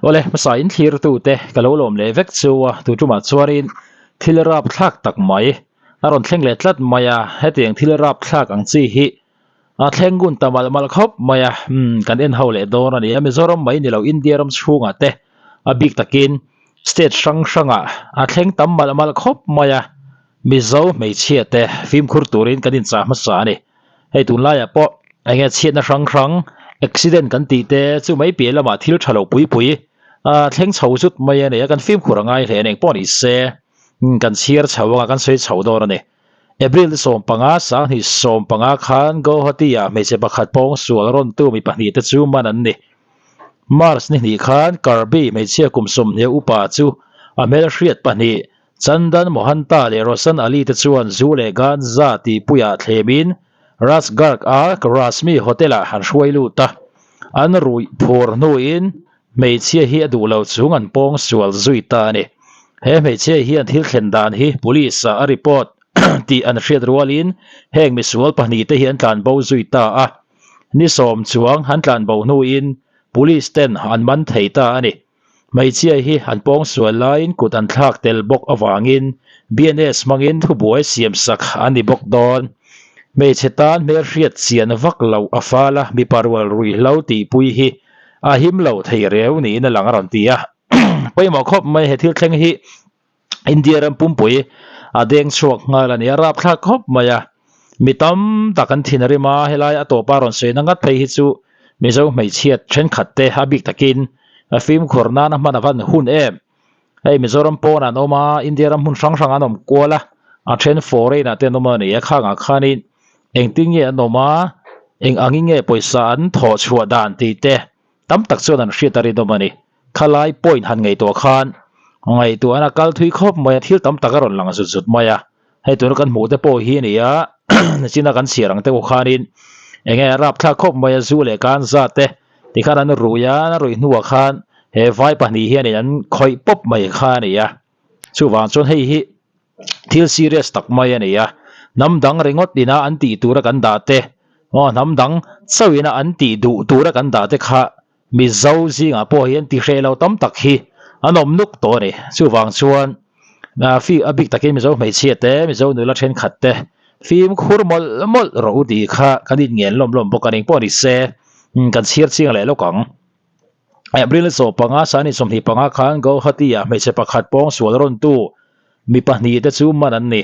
Awle, hmasa in thlirtute ka lo lawm leh vek chu a, tu tumah chuanin thil rapthlak tak mai a rawn thleng leh tlat mai a, hetiang thil rapthlak ang chi hi a thleng ngun ta malh malh khawp mai a, umm kan en ho leh dawn a ni a, Mizoram mai ni lo India ram chhungah te a bik takin state hrang hrangah a thleng tam malh malh khawp mai a, Mizo hmeichhia te fimkhur turin kan inchah hmasa a ni. Hei tunlaiah pawh eng nge chhiatna hrang hrang accident kan tih te chu mai piah lamah thil tha lo pui pui a thleng chho zut mai a ni a, kan fimkhur a ngai hle a ni. Engpawh ni se kan chhiar chho anga kan sawi chho dawn a ni. April 15, 2015 khan Guwahati-ah hmeichhe pakhat pawng sual rawntu mi pahnih te chu man an ni. March ni hnih khan Karbi hmeichhia kum 20 upa chu a hmelhriat pahnih Chandan Mohanta leh Roshan Ali te chuan zu leh ganja tihpuiah thlemin Rajgarh-a Rashmi Hotel-ah han hruai lut a, an ruih phur hnuin hmeichhia hi a duh lo chung an pawng sual zui ta a ni. He hmeichhia hian thil thlen dan hi police-ah a report tih an hriat rualin heng misual pahnihte hi an tlanbo zui ta a, ni sawm chuang an tlanbo hnuin police ten an man thei ta a ni. Hmeichhia hi an pawng sual laiin kut an thlak tel bawk avangin BNS hmangin thubuai siamsak an ni bawk dawn. Hmeichhe tan hmelhriat chian vak loh a fal a, mipa rual ruihhlo tihpui hi a him lo thei reu niin a lang a rawn ti a. Pawimawh khawp mai he thil thleng hi India ram pumpui a deng chhuak nghal a ni a, rapthlak khawp mai a. Mi tam tak an thin a rim a, helai a tawpa rawn sawi na ngat phei hi chu Mizo hmeichhiat thenkhat te a bik takin fimkhur nana hman a van hun em. Hei Mizoram pawn an awm a, India ram hmun hrang hrang an awm kual a, a then foreign ah te an awm a ni a, khangah khanin engtin nge an awm a, eng angin nge pawisa an thawh chhuah dan tih te tam tak chuan an hriat a rinawm a ni. Khalai point han ngaihtuah khan ngaihtuahna a kal thui khawp mai a, thil tam tak a rawn lang zut zut mai a. Hei tuna kan hmuh te pawh hi a ni a, nachina kan chhiar ang te pawh khanin eng nge a rapthlak khawp mai a, zu leh kan zat te tikhan an rui a, an ruih hnuah khan he vai pahnih hianin an khawih pawp mai kha a ni a. Chuvang chuan hei hi thil serious tak mai a ni a, hnam dang ringawt ina an tih tura kan dah te, aw hnam dang chauh ina an tih duh tura kan dah te kha Mizo zingah pawh hian ti hreh lo tam tak hi an awm nuk tawh a ni. Chuvang chuan fi a bik takin Mizo hmeichhia te, Mizo nula thenkhat te fimkhur mawlh mawlh rawh u tih kha kan inngen lawm lawm bawk a ni. Engpawh ni se kan chhiar chiang leh lawk ang. April 15, 2025 khan Guwahati-ah hmeichhe pakhat pawng sual rawntu mi pahnih te chu man an ni.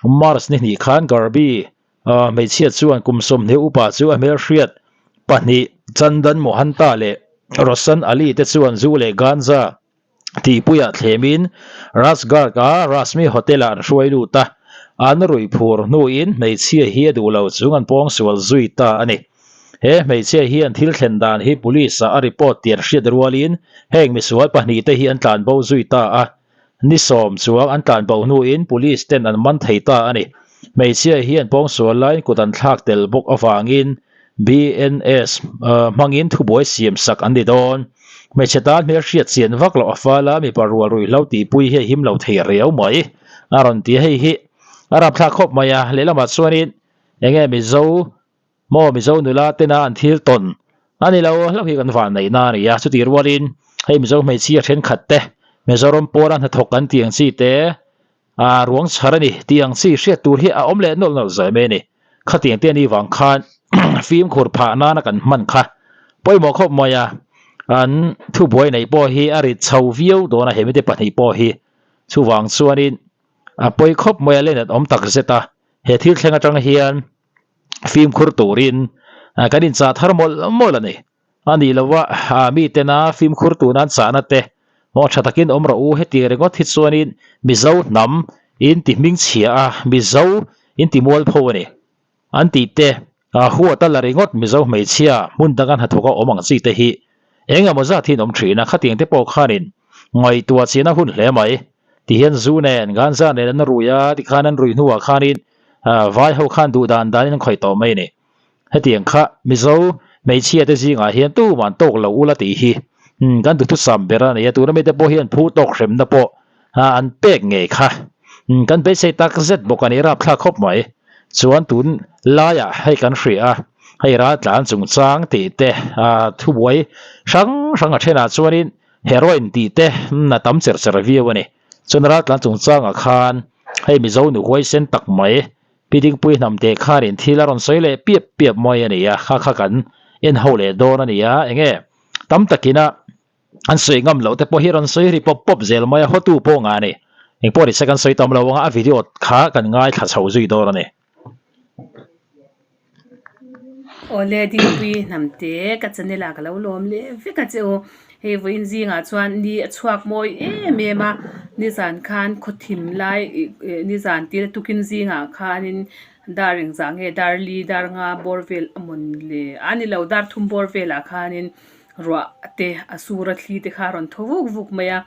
March ni hnih khan Garbi hmeichhia chuan kum 20 upa chu a hmelhriat pahnih Chandan Mohanta leh Roshan Ali te chuan zu leh ganja tihpuiah thlemin Rajgarh-a Rashmi Hotel-ah an hruai lut a, an ruih phur hnuin hmeichhia hi a duh lo chung an pawngsual zui ta a ni. He hmeichhia hian thil thlen dan hi police-ah a report tih an hriat rualin heng misual pahnihte hi an tlanbo zui ta a, ni sawm chuang an tlanbo hnuin police ten an man thei ta a ni. Hmeichhia hian pawngsual laiin kut an thlak tel bawk avangin BNS hmangin thubuai siam sak an ni dawn. Hmeichhe tan hmelhriat chian vak loh a fal a, mipa rual ruihhlo tihpui hi a him lo thei riau mai a rawn ti a, hei hi a rapthlak khawp mai a, lehlamah chuanin enge Mizo maw Mizo nula tena an thil tawn a ni lo hlauh hi kan vanneihna a ni a, chutih rualin hei Mizo hmeichhia thenkhat te Mizoram pawna hnathawk kan tih ang chi te A ruang chhar a ni tih ang chi hriat tur hi a awm leh nawlh nawlh zai mai a ni. Khatiang te a nih vang khan fimkhur phah nana kan hman kha pawimawh khawp mai a, an thubuai neih pawh hi a rit chho viau dawn a, he mite pahnih pawh hi chuvang chuanin a pawi khawp mai a, lenat awm tak zet a, he thil thleng atang hian fimkhur turin kan inchah thar mawlh mawlh a ni. A nih loh a, mitena fimkhur tun an chahna te maw tha takin awm rawh u heti ringawt hi chuanin Mizo hnam in ti hmingchhia a, Mizo in ti mualpho a ni an tih te huat a la ringawt Mizo hmeichhia hmun danga hnathawk a awm ang chi te hi eng emaw zat hian awm thin a, khatiang te pawh khanin ngaihtuah chian a hun hle mai ti hian zu nen ganja nen an rui a tikhan an rui hnuah khanin vai ho khan duh dan danin an khawih tawh mai a ni. Hetiang kha Mizo hmeichhia te zingah hian tuman tawk lo ula tih hi kan duhthusam ber a ni a, tuna mite pawh hian phu tawk hremna pawh an pek ngei kha kan beisei tak zet bawk a ni, rapthlak khawp mai. Chuan tun laiah hei kan hria a, hei raltlan chungchang tih te thubuai hrang hrang a thenah chuanin. Heroin tih te a tam cher cher viau a ni. Chuan raltlan chungchangah khan hei Mizo nu huaisen tak mai Pi Dingpui hnam teh khanin thil a rawn sawi leh piap piap mai a ni a, kha kha kan en ho leh dawn a ni a, enge tam takina an sawi ngam loh te pawh hi rawn sawi ri pawp pawp zel mai a, hawtu pawh ngah a ni. Engpawh ni se kan sawi tam lo anga a video kha kan ngaithla chho zui dawn a ni. Awle Dingpui hnamte ka channel ah ka lo lawm leh vek a che u. Hei vawiin zingah chuan ni a chhuak mawi em em a, nizan khan khawthim lai ih nizan tir tukin zingah khanin dar engzah nge dar li dar nga bawr vel a mawn le a ni lo dar thum bawr velah khanin Ruah te a sur a thli te kha a rawn thaw vuk vuk mai a,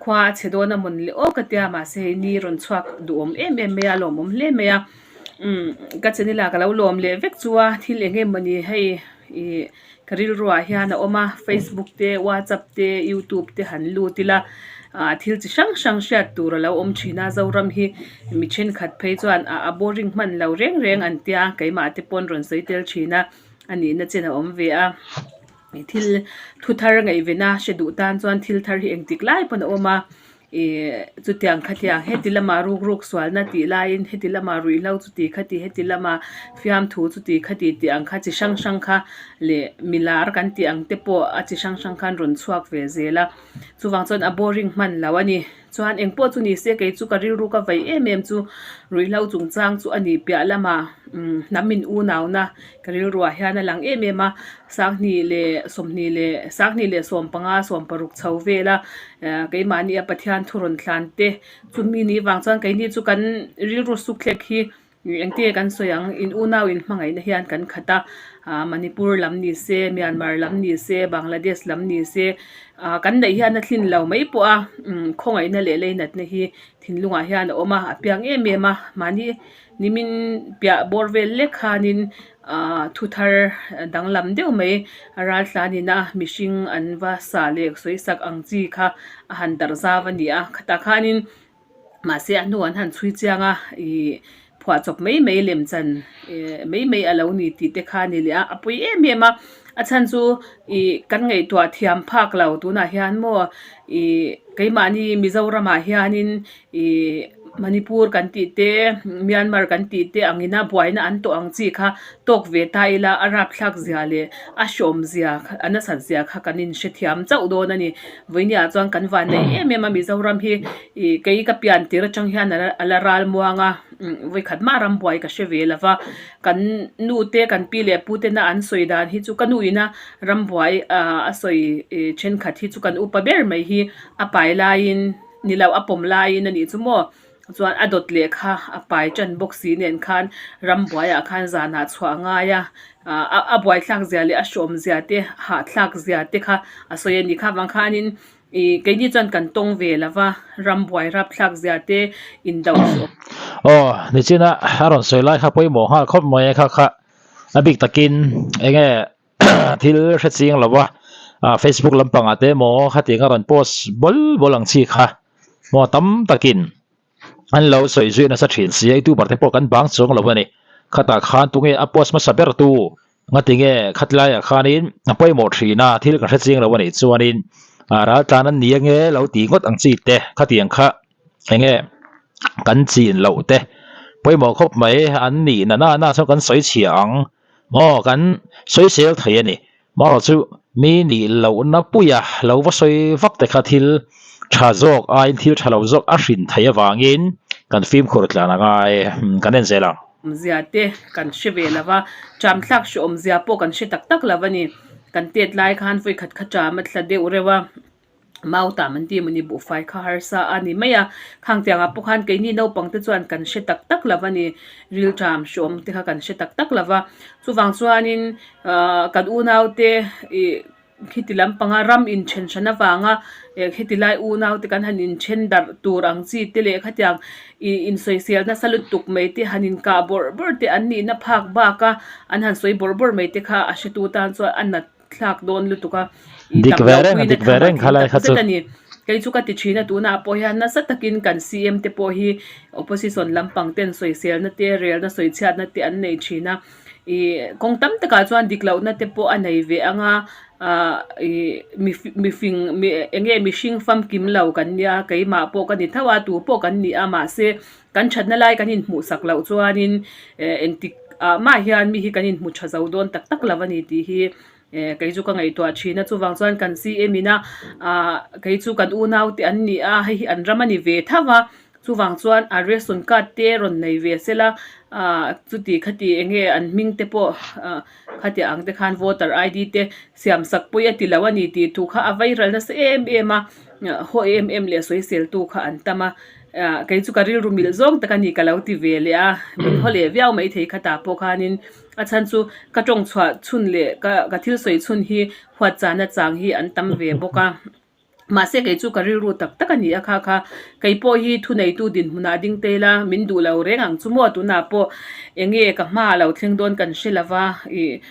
khua a chhe dawn a mawn leh awk a tia mahse hei ni rawn chhuak duhawm em em mai a, a lawmawm hle mai a, umm ka channel ah ka lo lawm leh vek chu a, thil eng em mawni hei ih ka rilruah hian a awm a, facebook te whatsapp te youtube te han lut ila ah thil chi hrang hrang hriat tur a lo awm thin a, Zoram hi mi thenkhat phei chuan a boring hman lo reng reng an tia keimah te pawn rawn sawi tel thin a. a nihna chen a awm ve a thil thu thar ngaihvena hre duh tan chuan thil thar hi engtik lai pawn a awm a ih chutiang khatiang heti lama ruk ruk sualna tih laiin heti lama ruihhlo chuti khati heti lama fiamthu chuti khati tih ang kha chi hrang hrang kha leh milar kan tih ang te pawh a chi hrang hrang khan rawn chhuak ve zel a chuvang chuan a boring hman lo a ni. Chuan engpawh chu ni se kei chu ka rilru ka vei em em chu ruihhlo chungchang chu a nih piah lamah umm hnam in unauna ka rilruah hian a lang em em a, sanghnih leh sawmhnih leh sanghnih leh sawmpanga sawmparuk chho vela eh keimahni a Pathian thu rawn thlan te chumi ni vang chuan keini chu kan rilru suk thlek hi Engte kan sawi ang, in unau in hmangaihna hian kan khat a, ah Manipur lam ni se, Myanmar lam ni se, Bangladesh lam ni se, ah kan neih hian a thlin lo mai pawh a, umm khawngaihna leh leinatna hi thinlungah hian a awm a, a piang em em a, mahni nimin piah bawr vel lek khanin ah thu thar danglam deuh mai raltlan ina mihring an va sa leh sawi sak ang chi kha a han darh zau a ni a, khatah khanin. Mahse a hnu an han chhui chiang a, ih phuahchawp mai mai lem chan eh mai mai a lo ni tih te kha a ni leh a, a pui em em a, a chhan chu ih kan ngaihtuah thiam phak lo tunah hian maw ih keimahni Mizoramah hianin ih Manipur kan tih te Myanmar kan tih te angina buaina an tawh ang chi kha tawk ve ta ila a rapthlak zia leh a hreawm zia a nasat zia kha kan inhrethiam chauh dawn a ni. Vawinia chuan kan van nei em em a Mizoram hi ih kei ka pian tir atang hian a la a la ral muang a umm vawikhat mah ram buai ka hre ve lo va kan nu te kan pi leh pu tena an sawi dan hi chu ka nu ina ram buai ah a sawi ih thenkhat hi chu kan upa ber mai hi a pai laiin ni lo a pawm laiin a nih chu maw chuan a dawt leh kha a pai tan bawk si nen khan ram buaiah khan zanah chhuah a ngai a ah a buaithlak zia leh a hrawm zia te hahthlak zia te kha a sawi a ni kha vang khanin ih keini chuan kan tawng ve lo va ram buai rapthlak zia te indo hrawm. Aw nichina a rawn sawi lai kha pawimawh nghal khawp mai a kha kha a bik takin enge thil hre ching lo va ah Facebook lampangah te emaw khatiang a rawn post bawl bawl ang chi kha maw tam takin an lo sawi zui nasa thin si a youtuber te pawh kan bang chuang lo a ni khatah khan tunge a post hmasa ber tu ngatinge khatlaiah khanin a pawimawh thin a thil ka hre chiang lo a nih chuanin ah ral tlan an ni ange lo ti ngawt ang chi te khatiang kha enge kan chin loh te pawimawh khawp mai an nih na na na chuan kan sawi chhia ang maw kan sawi sel thei a ni. Marawh chu mi nih lohna puia lo va sawi vak te kha thil tha zawk aiin thil tha lo zawk a hrin theih avangin kan fimkhur tlan a ngai kan en zel ang. Awmzia te kan hre ve lo va, ṭam thlak hre awmzia pawh kan hre tak tak lo a ni. Kan tet lai khan vawikhat kha ṭam a tla deuh reuh a. Mau tam an ti emaw ni buhfai kha harsa a ni mai a, khang tiangah pawh khan keini naupang te chuan kan hre tak tak lo a ni, rilṭam hreawm te kha kan hre tak tak lo va, chuvang chuanin ahh kan unau te ih khiti lampanga ram inthen hran avanga eh khiti lai unau te kan han inthen darh tur ang chi te leh khatiang ih insawisel nasa lutuk mai te han inkah bawrh bawrh te an nihna phak bak a an han sawi bawrh bawrh mai te kha a hretu tan chuan a nat thlak dawn lutuk a ih Dik dam ve lo reng a puina dik ve tham a reng tling khalai tak kha chu. zet a ni. Kei chu ka ti thin a tunah pawh hian nasa takin kan CM te pawh hi opposition lampang ten sawiselna te relna sawichhiatna te an nei thin a ih kawng tam takah chuan dik lohna te pawh a nei ve ang a. Ahh ih mi mifing mi eng nge mihring famkim lo kan nia keimah pawh ka ni tho a tu pawh kan ni a mahse kan thatna lai kan inhmuh sak loh chuanin eh engtik ah mah hian mi hi kan inhmu tha zo dawn tak tak lo a ni tih hi eh kei chu ka ngaihtuah thin a chuvang chuan kan CM in a ah kei chu kan unau te an ni a hei hi an ram a ni ve tho a. Chuvang chuan a ration card te rawn nei ve sela, ah chuti khati eng nge an hming te pawh ah khati ang te khan voter ID te siam sak pawih a ti lo a ni tih thu kha a viral nasa em em a, haw em em leh sawisel tu kha an tam a, ah kei chu ka rilru milh zawng tak a ni ka lo ti ve leh a, min haw leh viau maithei khatah pawh khanin a chhan chu ka tawng chhuah chhun leh ka ka thil sawi chhun hi huat chahna chang hi an tam ve bawk a. Mahse kei chu ka rilru tak tak a ni a kha kha kei pawh hi thuneitu dinhmunah ding te ila min duh lo reng ang chu maw tunah pawh eng nge ka hma a lo thleng dawn kan hre lova ih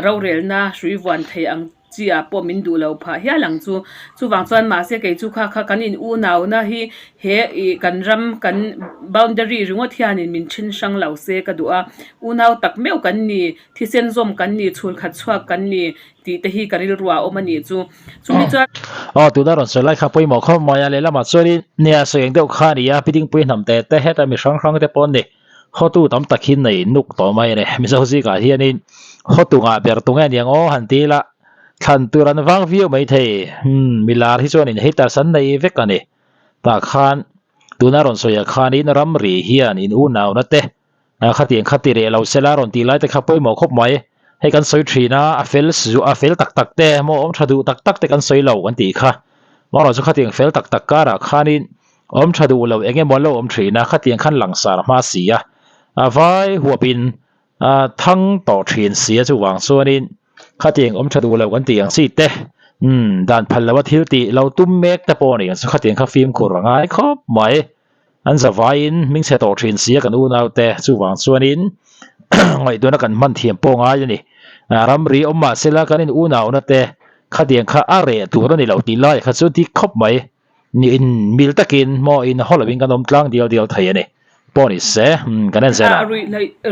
rorelna hrui vuan thei ang chi ah pawh min duh lo phah hial ang chu. Chuvang chuan mahse kei chu kha kha kan in unauna hi he ih kan ram kan boundary ringawt hianin min then hrang lo se ka duh a unau tak meuh kan ni thisen zawm kan ni chhulkhat chhuak kan ni tih te hi ka rilru ah a awm a nih chu. Chumi chuan. Aw tuna rawn sawi lai kha pawimawh khawp mai a, lehlamah chuanin nia sawi eng deuh kha a ni a, Pidingpui hnam te te heta mi hrang hrang te pawh an ni. Hawtu tam tak hi nei nuk tawh mai a ni. Mizo zingah hianin hawtu ngah ber tu nge aniang aw han ti ila thlan tur an vang viau mai thei. Umm milar hi chuanin haters an nei vek a ni. Tah khan tuna rawn sawiah khanin ramri hian in unauna te Khatiang kha ti reh lo sela rawn tih lai te kha pawimawh khawp mai. Hei kan sawi thin a, a fel a fel tak tak te maw awm tha duh tak tak te kan sawi lo kan tih kha. Amaherawhchu khatiang fel tak tak karah khanin awm tha duh lo eng emaw an lo awm thin a, khatiang khan langsar hma si a, a vai huapin a thang tawh thin si a chuvang chuanin khatiang awm tha duh lo kan tih ang chi te umm dan phal loa thil tih lo tum mek te pawh a ni ang chu khatiang kha fimkhur a ngai khawp mai. An zavaiin hming chhe tawh thin sia kan unaute chuvang chuanin ngaihtuahna kan hman thiam pawh ngai a ni. Ramri awm mah sela kan in unauna te khatiang kha a reh tur a ni lo tih lai kha chu dik khawp mai. In mil takin maw in haw lovin kan awm tlang dial dial thei a ni. Pawh ni se kan en zel ang.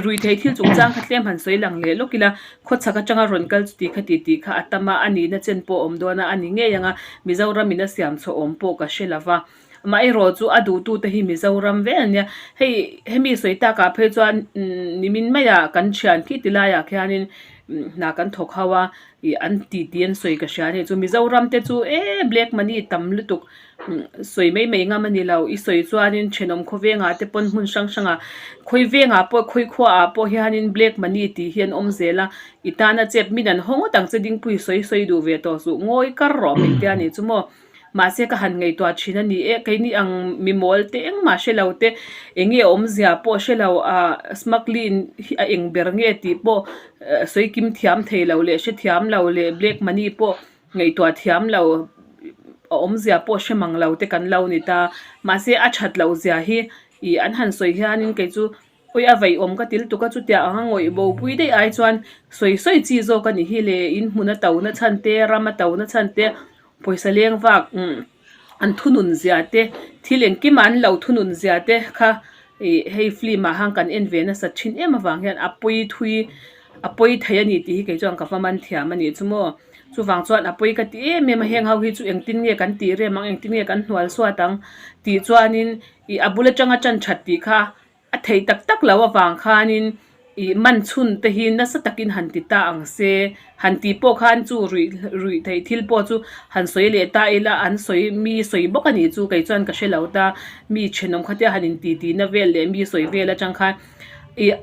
Rui thei thil chungchang kha tlem han sawi lang leh lawk ila, khawchhak atanga rawn kal chuti khati tih kha a tam a, a nihna chen pawh a awm dawn a, a ni ngei ang a, Mizoram in a siam chhuah awm pawh ka hre lova. Amaherawh chu a duhtute hi Mizoram vel a nia. Hei hemi sawi takah phei chuan nimin maiah kan thian khi ti laiah khianin hna kan thawk ho a, ih an titi an sawi ka hria a ni. Chu Mizoram te chu e black money tam lutuk sawi mai mai ngam a ni lo. I sawi chuanin thenawm khawvengah te pawn hmun hrang hrangah khawi vengah pawh khawi khuaah pawh hianin black money tih hi an awm zel a. I tana chep min an haw ngawt ang che dingpui sawi sawi duh ve tawh suh ngawi kar rawh min tia ni chu maw. Mahse ka han ngaihtuah thin a ni e, keini ang mi mawl te engmah hre lo te, eng nge awmzia pawh hre lo ah smuggling hi a eng ber nge tih pawh sawi kim thiam thei lo leh hre thiam lo leh black money pawh ngaihtuah thiam lo a awmzia pawh hre mang lo te kan lo ni ta. Mahse a that loh zia hi ih an han sawi hianin kei chu Awi a vaih awm ka til tuk a chutiang anga ngawih bo pui daih ai chuan sawi sawi chi zawk a ni hi le in hmun a to na chhan te ram a to na chhan te pawisa leng vak umm an thunun zia te thil engkim ah an lo thunun zia te kha ih hei film ah khan kan en ve nasat thin em avang hian a pawi thui a pawi thei a ni tih hi kei chuan ka va man thiam a nih chu maw chuvang chuan a pawi ka ti em em a heng ho hi chu engtin nge kan tih rem ang engtin nge kan hnual suat ang tih chuanin ih a bul atanga tan that tih kha. A theih tak tak lo avang khanin ih man chhun te hi nasa takin han ti ta ang se, han tih pawh khan chu ruih ruih theih thil pawh chu han sawi leh ta ila an sawi mi sawi bawk a nih chu kei chuan ka hre lo ta, mi thenawm khatia han inti tihna vel leh mi sawi vel atang khan ih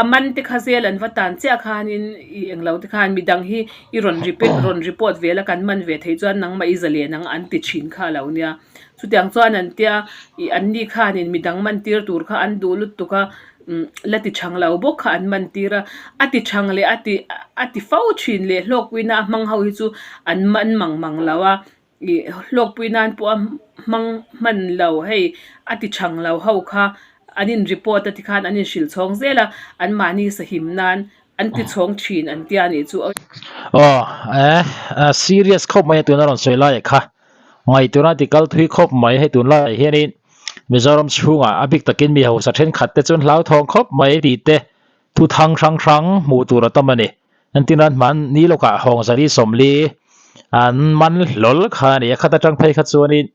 a man te kha zel an va tan chiah khanin ih englo te khan midang hi i rawn rawn report vel a kan man ve theih chuan nangmah i zalen ang an ti thin kha a lo nia. Chutiang chuan an tia ih an ni khanin midang man tir tur kha an duh lutuk a umm la ti chang lo bawk kha an man tir a, a ti chang leh a ti a ti fo thin leh hlawkpui na a hmang ho hi chu an man mang mang lo a ih hlawkpui nan pawh a hmang hman lo hei a ti chang lo ho kha an in report a tikhan an in hrilh chhawng zel a an mahni sahim nan an ti chhawng thin an tia nih chu. Aw eh serious khawp mai a tuna rawn sawi lai kha. Ngaihtuahna ti kal thui khawp mai hei tunlaiah hianin Mizoram chhungah a bik takin mi hausa thenkhat te chuan hlauthawng khawp mai tih te thu thang hrang hrang hmuh tur a tam a ni. Entir nan hmanni lawkah hawng zali 40 an man hlawl kha a ni a, khat atang phei kha chuanin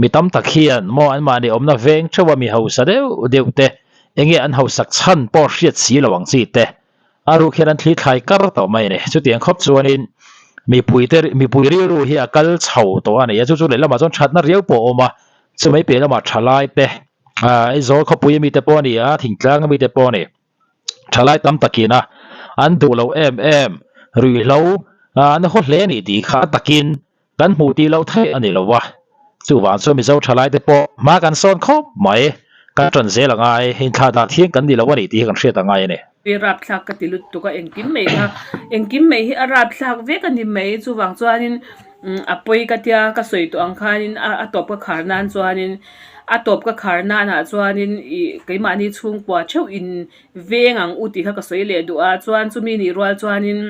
mi tam tak hian maw anmahni awmna veng theuh a mi hausa deuh deuh te enge an hausak chhan pawh hriat si lo ang chi te a ruk hian an thli thlai kar tawh mai a ni. Chutiang khawp chuanin mipui te mipui rilru hi a kal chho tawh a ni a, chu chu lehlamah chuan thatna riau pawh a awm a, chumai piah lamah thalai te Aizawl khawpui ami te pawh a ni a, thingtlang ami te pawh a ni. Thalai tam takin a an duh lo em em ruihhlo an haw hle a ni tih kha a takin kan hmuh tih loh theih a ni lo a, chuvang chuan Mizo thalai te pawh hma kan sawn khawp mai, kan tan zel a ngai, inthlah dah thiang kan ni lo a ni tih hi kan hriat a ngai a ni. I rapthlak ka ti lutuk a, engkim mai kha engkim mai hi a rapthlak vek a ni mai, chuvang chuanin a pawi ka tia ka sawi tawh ang khanin a tawp ka khar nan chuanin a tawp ka khar nanah chuanin ih keimahni chhungkua theuh in veng ang u tih kha ka sawi leh duh a, chuan chumi nih rual chuanin.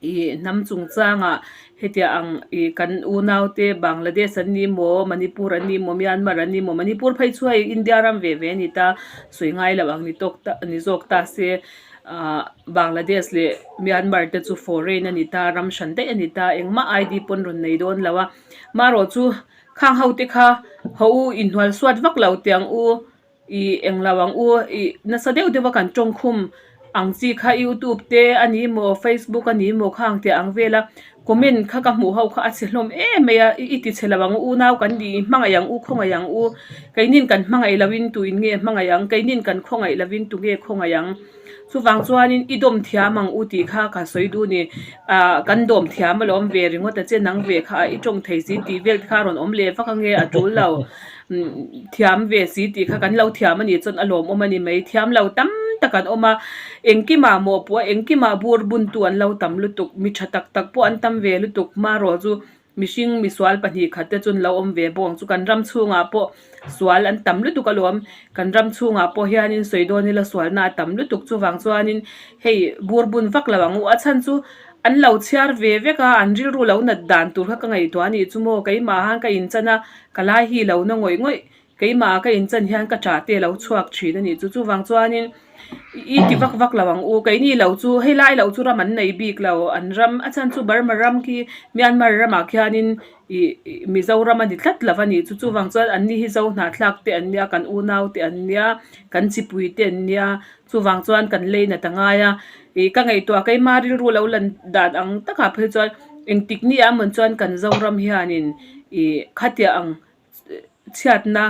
Ih hnam chungchangah hetiang ang ih kan unaute Bangladesh an ni maw Manipur an ni maw Myanmar an ni maw Manipur phei chu hei India ram ve ve a ni ta sawi ngai loh ang ni tawk ta ni zawk ta se ah Bangladesh leh Myanmar te chu foreign a ni ta ram hran daih a ni ta engmah ID pawn rawn nei dawn lo a marawh chu khang ho te kha haw u inhnual suat vak lo tiang u. Ih englo ang u ih nasa deuh deuh a kan tawngkhum ang chi kha youtube te a ni maw facebook a ni maw khang tih ang vel a comment kha ka hmuh ho kha a chhe hlawm em mai a i ti chhe lo ang u unau kan ni i hmangaih ang u khawngaih ang u keinin kan hmangaih lo in tuin nge hmangaih ang keinin kan khawngaih lo in tunge khawngaih ang chuvang chuanin i dawm thiam ang u tih kha ka sawi duh a ni ah kan dawm thiam alawm ve ringawt a che nang ve kha i tawng thei si tih vel te kha a rawn awm leh vak ange a tul lo. Thiam ve si tih kha kan lo thiam a nih chuan a lawmawm a ni mai. Thiam lo tam tak an awm a, engkimah mawhpawh a, engkimah bur buntu an lo tam lutuk, mi tha tak tak pawh an tam ve lutuk. Marawh chu mihring misual pahnih khat te chu an lo awm ve bawk ang chu. Kan ram chhungah pawh sual an tam lutuk alawm. Kan ram chhungah pawh hianin sawi dawn ila sualna a tam lutuk. Chuvang chuanin hei bur bun vak lo ang u. A chhan chu an lo chhiar ve vek a, an rilru lo nat dan tur kha ka ngaihtuah a nih chu maw. Keimah han ka inchan a. Ka lai hi lo na ngawih ngawih, keimah ka inchan hian ka ṭah te lo chhuak ṭhin a nih chu. Chuvang chuanin i ti vak vak lo ang u. Keini lo chu hei lai lo chu ram an nei bik lo, an ram a chhan chu Burma ram khi Myanmar ramah khianin ih Mizoram a ni tlat lo a nih chu. Chuvang chuan an ni hi Zo hnahthlak te an nia, kan unau te an nia, kan chipui te an nia, chuvang chuan kan lei nat a ngai a. Ih ka ngaihtuah keimah rilru lo lan dan ang takah phei chuan engtik ni ah mawn chuan kan Zoram hianin ih khatiah ang chhiatna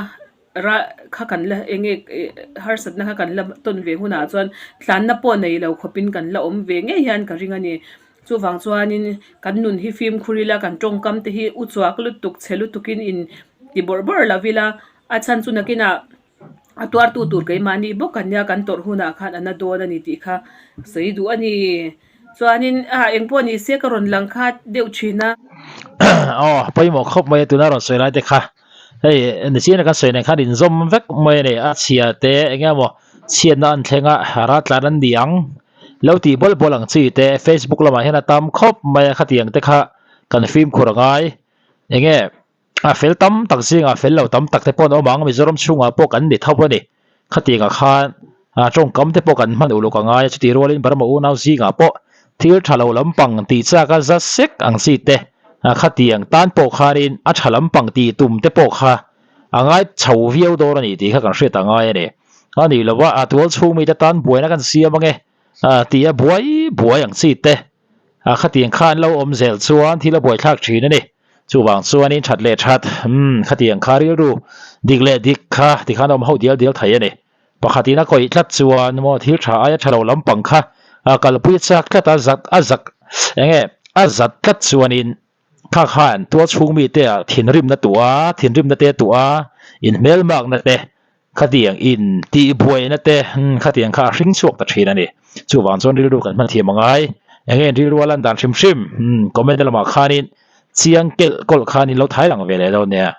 ra kha kan la eng nge ih harsatna kha kan la tawn ve hunah chuan tlanna pawh nei lo khawpin kan la awm ve ngei hian ka ring a ni. Chuvang chuanin kan nun hi fimkhur ila kan tawngkam te hi u chuak lutuk chhe lutukin in ti bawrh bawrh lo ila a chhan chu nakinah A tuartu tur keimahni bawk an nia kan tawrh hunah khan a na dawn a ni tih kha sawi duh a ni. Chuanin a engpawh ni se ka rawn lang khat deuh thin a. Aw pawimawh khawp mai a tuna rawn sawi lai te kha hei nichina kan sawi nen khan inzawm vek mai a ni a chhia te eng emaw chhiatna an thleng a raltlan an ni ang lo tih bawl bawl ang chi te facebook lamah hian a tam khawp mai a khatiang te kha kan fimkhur a ngai eng nge. A fel tam tak zingah fel lo tam tak te pawh an awm ang, Mizoram chhungah pawh kan ni tho a ni. Khatiangah khan tawngkam te pawh kan hman uluk a ngai a, chutih rualin Burma unau zingah pawh thil tha lo lampang tih chak a za sek ang chi te khatiang tan pawh khanin a tha lampang tih tum te pawh kha a ngai chho viau dawn a ni tih kha kan hriat a ngai a ni. A nih lova a tual chhung mite tan buaina kan siam ange tih a buai buai ang chi te khatiang kha an lo awm zel chuan thil a buaithlak thin a ni. Chuvang chuanin that leh that, umm, khatiang kha rilru dik leh dik kha tikhan a awm ho dial dial thei a ni. Pakhatin a kawih tlat chuan maw thil tha aia tha lo lampang kha a kalpui chak tlat a, zat a zak eng nge a zat tlat chuanin kha khan tual chhung mite ah thinrimna tuah a, thinrimna te tuah a, inhmelmakna te Khatiang in tih buaina te khatiang kha a hring chhuak ta thin a ni. Chuvang chuan rilru kan hman thiam a ngai. Enge in rilru a lan dan hrim hrim comment lamah khanin chiang kelh kawlh khan in lo thai lang ve leh dawn nia.